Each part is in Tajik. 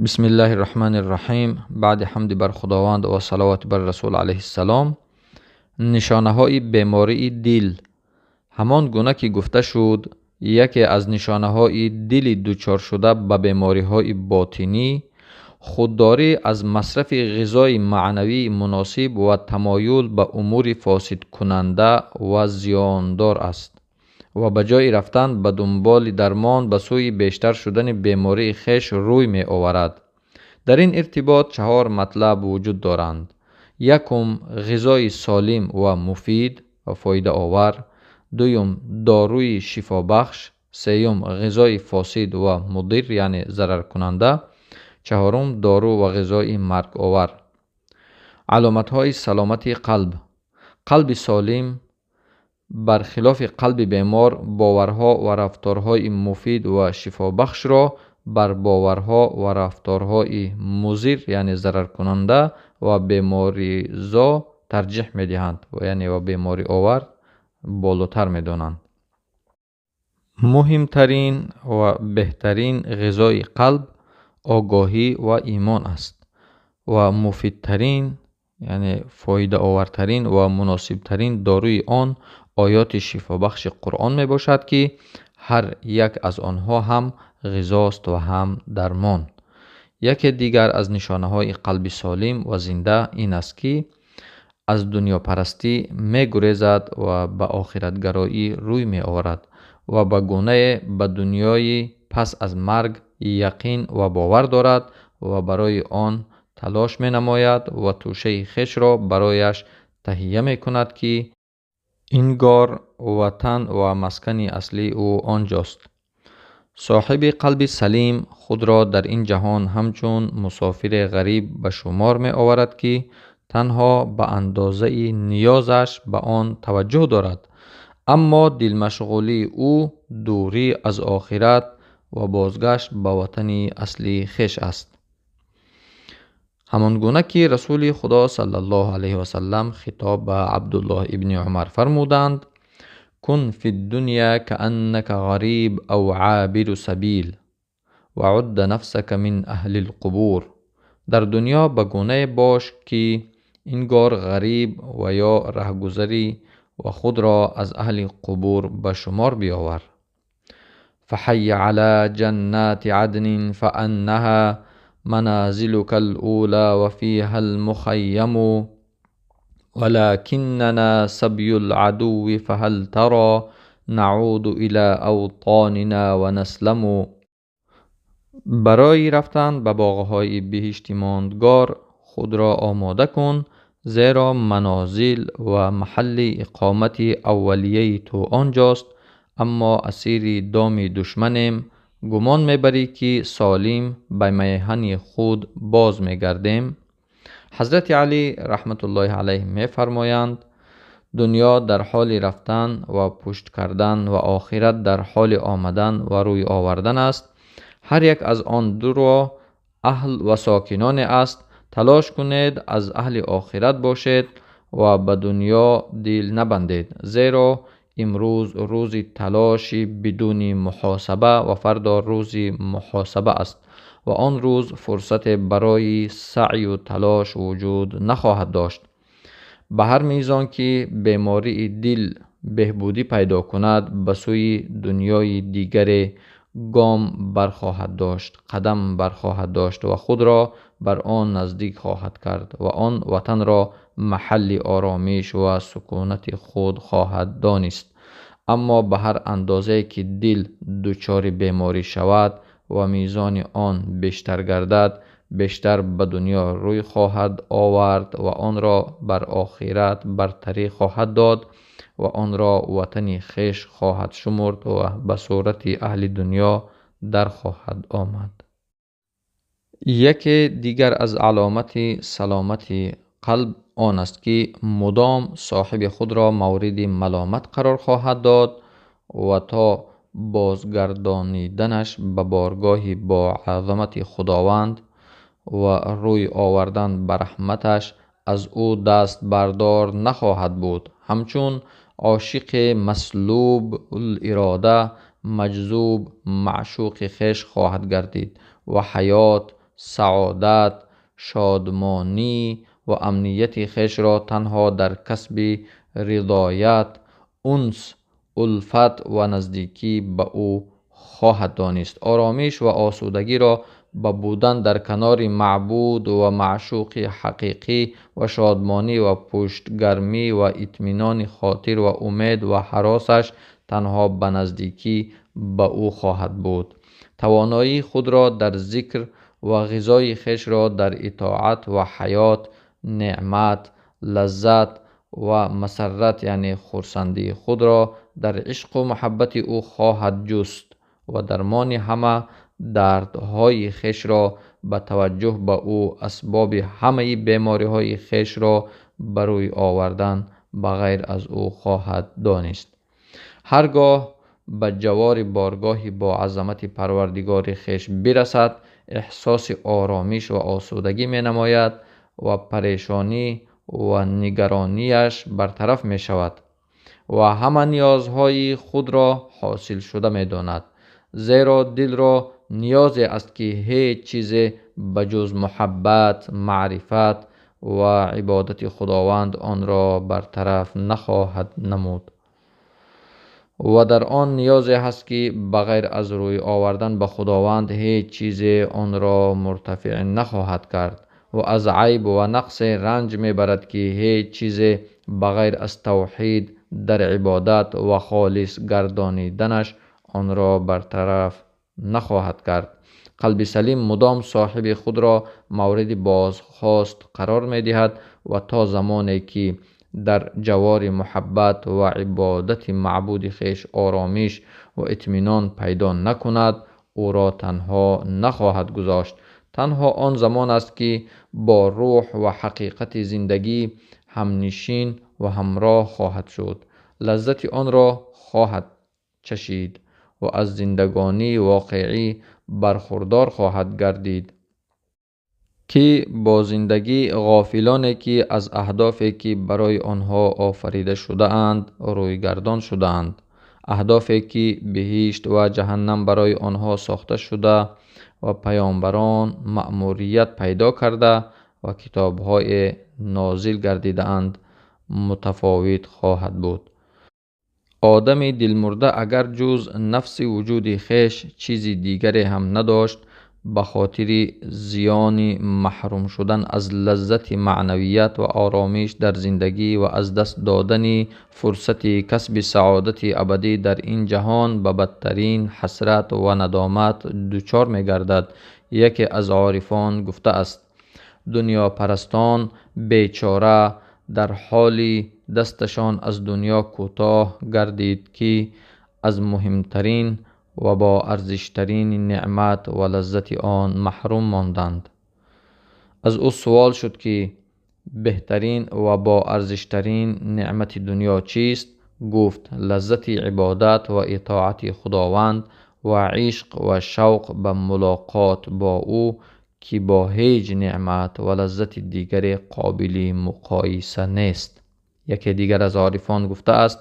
بسم الله الرحمن الرحیم. بعد حمد بر خداوند و صلوات بر رسول علیه السلام. نشانه های بیماری دل. همان گونه که گفته شد، یکی از نشانه های دل دچار شده به بیماری های باطنی، خودداری از مصرف غذای معنوی مناسب و تمایل به امور فاسد کننده و زیاندار است و به جای رفتن به دنبال درمان به سوی بیشتر شدن بیماری خویش روی می آورد. در این ارتباط 4 مطلب وجود دارند. یکم، غذای سالم و مفید و فایده آور. دوم، داروی شفابخش. سوم، غذای فاسد و مضر یعنی ضرر کننده. چهارم، دارو و غذای مرگ آور. علامت های سلامت قلب. قلب سالم برخلاف قلب بیمار باورها و رفتارهای مفید و شفابخش را بر باورها و رفتارهای مضر یعنی ضرر کننده و بیماری زا ترجیح می دهند و یعنی و بیماری آور بالاتر می دانند. مهمترین و بهترین غذای قلب آگاهی و ایمان است و مفیدترین یعنی فایده آورترین و مناسبترین داروی آن آیات شفابخش قرآن می باشد که هر یک از آنها هم غذاست و هم درمان. یکی دیگر از نشانه های قلب سالم و زنده این است که از دنیا پرستی می گریزد و به آخرتگرایی روی می آورد و به گونه به دنیای پس از مرگ یقین و باور دارد و برای آن تلاش می نماید و توشه خویش را برایش تهیه می کند که انگار وطن و مسکن اصلی او آنجاست. صاحب قلب سلیم خود را در این جهان همچون مسافر غریب به شمار می آورد که تنها به اندازه نیازش به آن توجه دارد، اما دلمشغولی او دوری از آخرت و بازگشت به وطن اصلی خویش است. همان گونه که رسول خدا صلی الله علیه و سلم خطاب به عبدالله ابن عمر فرمودند: کن فی الدنیا کأنک غریب او عابر سبیل و عد نفسک من اهل القبور. در دنیا به گونه باش که انگار غریب و یا رهگذری و خود را از اهل قبور به شمار بیاور. فحی علی جنات عدن فانها منازلك الأولى وفيها المخيم ولكننا سبي العدو فهل ترى نعود إلى أوطاننا ونسلم. برای رفتن به باغهای بهشتی ماندگار خود را آماده کن، زیرا منازل و محل اقامت اولیه تو آنجاست، اما اسیر دام دشمنیم. گمان میبری که سالم به میهن خود باز میگردیم؟ حضرت علی رحمت الله علیه میفرمایند: دنیا در حال رفتن و پشت کردن و آخرت در حال آمدن و روی آوردن است. هر یک از آن دو را اهل و ساکنان است. تلاش کنید از اهل آخرت باشید و به دنیا دل نبندید، زیرا امروز روز تلاش بدون محاسبه و فردا روز محاسبه است و آن روز فرصت برای سعی و تلاش وجود نخواهد داشت. به هر میزان که بیماری دل بهبودی پیدا کند، به سوی دنیای دیگر گام برخواهد داشت، قدم برخواهد داشت و خود را بر آن نزدیک خواهد کرد و آن وطن را محل آرامش و سکونت خود خواهد دانست. اما به هر اندازه که دل دچار بیماری شود و میزان آن بیشتر گردد، بیشتر به دنیا روی خواهد آورد و آن را بر آخرت برتری خواهد داد و آن را وطن خویش خواهد شمرد و به صورت اهل دنیا در خواهد آمد. یکی دیگر از علامت سلامت قلب آن است که مدام صاحب خود را مورد ملامت قرار خواهد داد و تا بازگردانیدنش به بارگاه با عظمت خداوند و روی آوردن به رحمتش از او دست بردار نخواهد بود. همچون عاشق مسلوب الاراده مجذوب معشوق خویش خواهد گردید و حیات، саодат, шодмонӣ ва амнияти хешро танҳо дар касби ризоят, унс, улфат ва наздикӣ ба ӯ хоҳад донист. Оромиш ва осудагиро ба будан дар канори маъбуд ва маъшуқи ҳақиқӣ ва шодмонӣ ва пуштгармӣ ва итминони хотир ва умед ва ҳаросаш танҳо ба наздикӣ ба ӯ хоҳад буд. Тавоноии худро дар зикр ва ғизои хешро дар итоат ва ҳаёт, неъмат, лаззат ва масаррат, яъне хурсандии худро дар ишқу муҳаббати ӯ хоҳад ҷуст ва дармони ҳама дардҳои хешро ба таваҷҷӯҳ ба ӯ, асбоби ҳамаи бемориҳои хешро ба рӯй овардан ба ғайр аз ӯ хоҳад донист. Ҳаргоҳ ба ҷавори боргоҳи бо азамати Парвардигори хеш бирасад, эҳсоси оромиш ва осудагӣ менамояд ва парешонӣ ва нигаронияш бартараф мешавад ва ҳама ниёзҳои худро ҳосил шуда медонад. Зеро дилро ниёзе аст, ки ҳеҷ чизе ба ҷуз муҳаббат, маърифат ва ибодати Худованд онро бартараф нахоҳад намуд. Ва дар он ниёзе ҳаст, ки ба ғайр аз рӯй овардан ба Худованд ҳеҷ чизе онро муртафиъ нахоҳад кард ва аз айб ва нақсе ранҷ мебарад, ки ҳеҷ чизе ба ғайр аз тавҳид дар ибодат ва холис гардониданаш онро бартараф нахоҳад кард. Қалби салим мудом соҳиби худро мавриди бозхост қарор медиҳад ва то замоне ки дар ҷавори муҳаббат ва ибодати маъбуди хеш оромиш ва итминон пайдо накунад, ӯро танҳо нахоҳад гузошт. Танҳо он замон аст, ки бо рӯҳ ва ҳақиқати зиндагӣ ҳамнишин ва ҳамроҳ хоҳад шуд, лаззати онро хоҳад чашид ва аз зиндагонии воқеӣ бархурдор хоҳад гардид, ки бо зиндагӣ ғофилоне, ки аз аҳдофе, ки барои онҳо офарида шудаанд, рӯйгардон шудаанд, аҳдофе, ки биҳишт ва ҷаҳаннам барои онҳо сохта шуда ва паёмбарон маъмурият пайдо карда ва китобҳое нозил гардидаанд, мутафовит хоҳад буд. Одами дилмурда агар ҷуз нафси вуҷуди хеш чизи дигаре ҳам надошт, ба хотири зиёни маҳрум шудан аз лаззати маънавият ва оромиш дар зиндагӣ ва аз даст додани фурсати касби саодати абадӣ дар ин ҷаҳон ба бадтарин ҳасрат ва надомат дучор мегардад. Яке аз орифон гуфтааст: дунёпарастон бечора дар ҳоли дасташон аз дунё кӯтоҳ гардид, ки аз муҳимтарин ва бо арзиштарин неъмат ва лаззати он маҳрум монданд. Аз ӯ суол шуд, ки беҳтарин ва бо арзиштарин неъмати дунё чист? Гуфт: лаззати ибодат ва итоати Худованд ва ишқ ва шавқ ба мулоқот бо ӯ, ки бо ҳеҷ неъмат ва лаззати дигаре қобили муқоиса нест. Яке дигар аз орифон гуфтааст: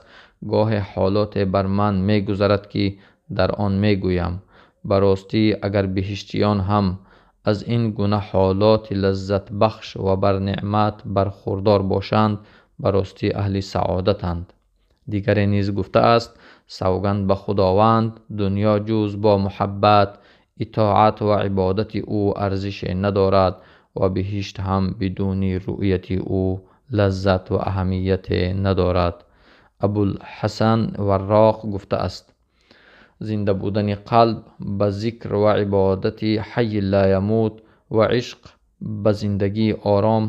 гоҳе ҳолоте бар ман мегузарад, ки дар он мегӯям: ба ростӣ агар биҳиштиён ҳам аз ин гуна ҳолоти лаззатбахш ва бар неъмат бархурдор бошанд, ба ростӣ аҳли саодатанд. Дигаре низ гуфтааст: савганд ба Худованд, дунё ҷуз бо муҳаббат, итоат ва ибодати ӯ арзише надорад ва биҳишт ҳам бидуни рӯяти ӯ лаззат ва аҳамияте надорад. Абулҳасан Варроқ гуфтааст: зинда будани қалб ба зикр ва ибодати ҳайи ла ямут ва ишқ ба зиндагии ором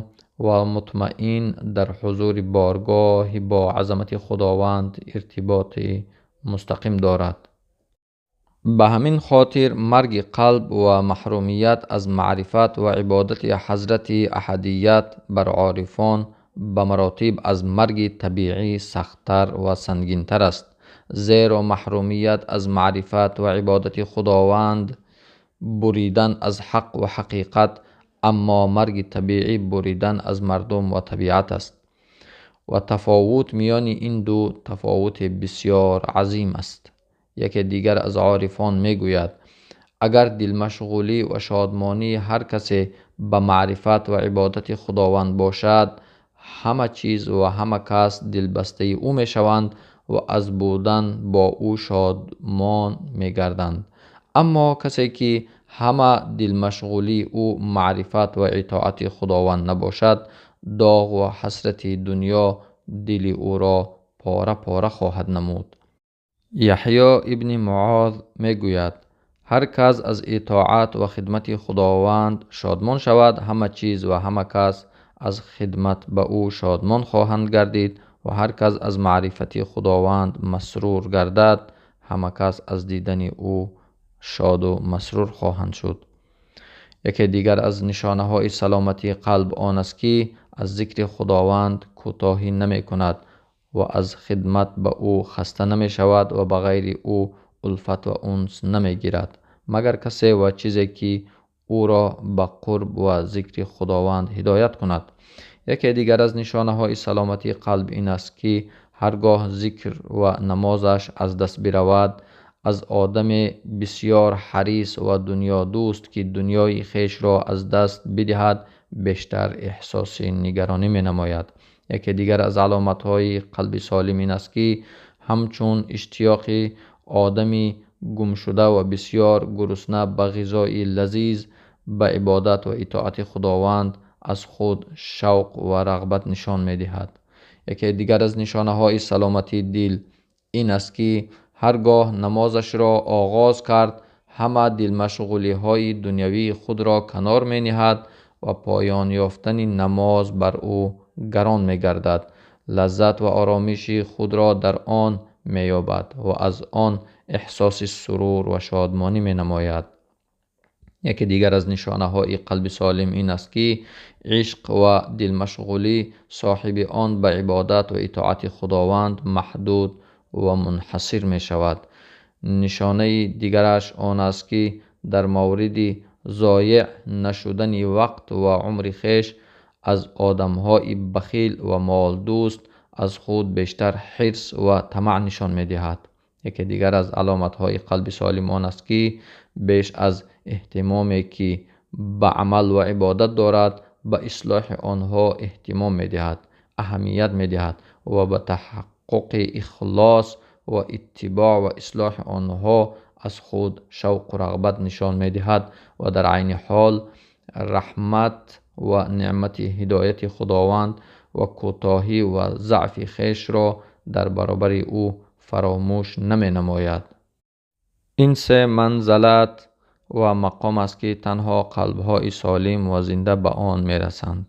ва мутмаин дар ҳузури боргоҳи бо азамати Худованд иртиботи мустақим дорад. Ба ҳамин хотир марги қалб ва маҳрумият аз маърифат ва ибодати ҳазрати аҳадият бар орифон ба маротиб аз марги табиӣ сахттар ва сангинтар аст. Зеро маҳрумият аз маърифат ва ибодати Худованд буридан аз ҳақ ва ҳақиқат, аммо марги табиӣ буридан аз мардум ва табиат аст. Ва тафовут миёни ин ду тафовути бисёр азим аст. Яке дигар аз орифон мегӯяд: Агар дилмашғулӣ ва шодмонии ҳар касе ба маърифат ва ибодати Худованд бошад, ҳама чиз ва ҳама кас дилбастаи ӯ мешаванд ва аз будан бо ӯ шодмон мегарданд. Аммо касе ки ҳама дилмашғулии ӯ маърифат ва итоати Худованд набошад, доғ ва ҳасрати дунё дили ӯро пора-пора хоҳад намуд. Яҳё ибни Муоз мегӯяд: ҳар кас аз итоат ва хидмати Худованд шодмон шавад, ҳама чиз ва ҳама кас аз хидмат ба ӯ шодмон хоҳанд гардид ва ҳар кас аз маърифати Худованд масрур гардад, ҳама кас аз дидани ӯ шоду масрур хоҳанд шуд. Яке дигар аз нишонаҳои саломатии қалб он аст, ки аз зикри Худованд кӯтоҳӣ намекунад ва аз хидмат ба ӯ хаста намешавад ва ба ғайри ӯ улфат ва унс намегирад, магар касе ва чизе ки ӯро ба қурб ва зикри Худованд ҳидоят кунад. Яке дигар аз нишонаҳои саломатии қалб ин аст, ки ҳаргоҳ зикр ва намозаш аз даст биравад, аз одаме бисёр ҳарис ва дунёдӯст ки дунёи хешро аз даст бидиҳад, бештар эҳсоси нигаронӣ менамояд. Яке дигар аз аломатҳои қалби солим ин аст, ки ҳамчун иштиёқи одами гумшуда ва бисёр гурусна ба ғизои лазиз, ба ибодат ва итоати Худованд аз худ шавқ ва рағбат нишон медиҳад. Яке дигар аз нишонаҳои саломатии дил ин аст, ки ҳаргоҳ намозашро оғоз кард, ҳама дилмашғулиҳои дунявии худро канор мениҳад ва поён ёфтани намоз бар ӯ гарон мегардад, лаззат ва оромиши худро дар он меёбад ва аз он эҳсоси сурур ва шодмонӣ менамояд. Яке дигар аз нишонаҳои қалби солим ин аст, ки ишқ ва дилмашғулӣ соҳиби он ба ибодат ва итоати Худованд маҳдуд ва мунҳасир мешавад. Нишонаи дигараш он аст, ки дар мавриди зоеъ нашудани вақт ва умри хеш аз одамҳои бахил ва молдӯст аз худ бештар ҳирс ва тамаъ нишон медиҳад. Яке дигар аз аломатҳои қалби солим он аст, ки беш аз эҳтимоме ки ба амал ва ибодат дорад, ба ислоҳи онҳо эҳтимом медиҳад, аҳамият медиҳад ва ба таҳаққуқи ихлос ва иттибоъ ва ислоҳи онҳо аз худ шавқу рағбат нишон медиҳад ва дар айни ҳол раҳмат ва неъмати ҳидояти Худованд ва кӯтоҳӣ ва заъфи хешро дар баробари ӯ фаромӯш наменамояд. Ин се манзалат ва мақом аст, ки танҳо қалбҳои солим ва зинда ба он мерасанд.